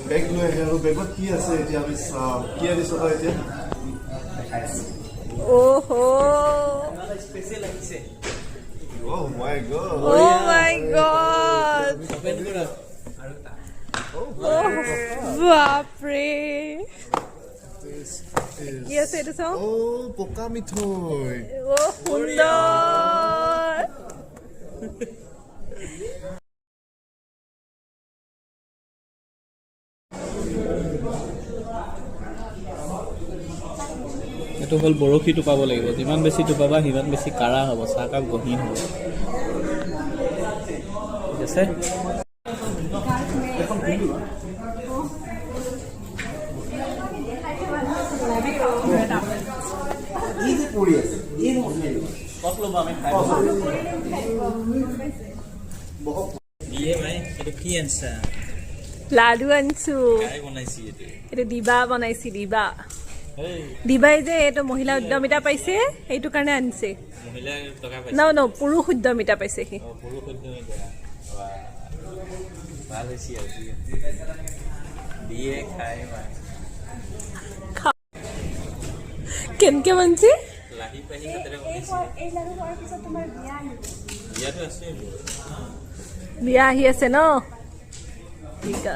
বেগ লৈ আহে আৰু বেগত কি আছে এতিয়া আমি চাম। কি আনিছ তই এতিয়া? অহ। স্পেচিয়েল আহিছে। Oh my God. Oh my God. Open কৰা আৰু এটা। বাপৰে, This is কি আছে এইটো চাওঁ। Oh, পকা মিঠৈ। অ' সুন্দৰ। এইটো হ'ল বৰশী টোপাব লাগিব। যিমান বেছি টোপাবা, সিমান বেছি কাৰা হ'ব, চাহকাপ গহীন হ'ব। ঠিক আছে। কত ল'ব, আমি খাই দিয়ে ভাই। এইটো কি আনিছা? লাডু আনিছো। কাই বনাইছি এইটো? এইটো দিবা বনাইছি, দিবা। এই। দিবাই যে এইটো মহিলা উদ্যমিতা পাইছে, সেইটো কাৰণে আনিছে। মহিলাই টকা পাইছে? ন ন, পুৰুষ উদ্যমিতা পাইছে সি। অ, পুৰুষ উদ্যমিতা। বাহ, ভাল হৈছে আৰু দিয়ে খাই মাই। কেনেকে বনছে? লাহি পাহি হাতেৰে বনাইছে। এই লাৰু হোৱাৰ পিছত তোমাৰ বিয়া আহিব। বিয়াটো আছে মোৰ। বিয়া আহি আছে ন? ঠিক আছে।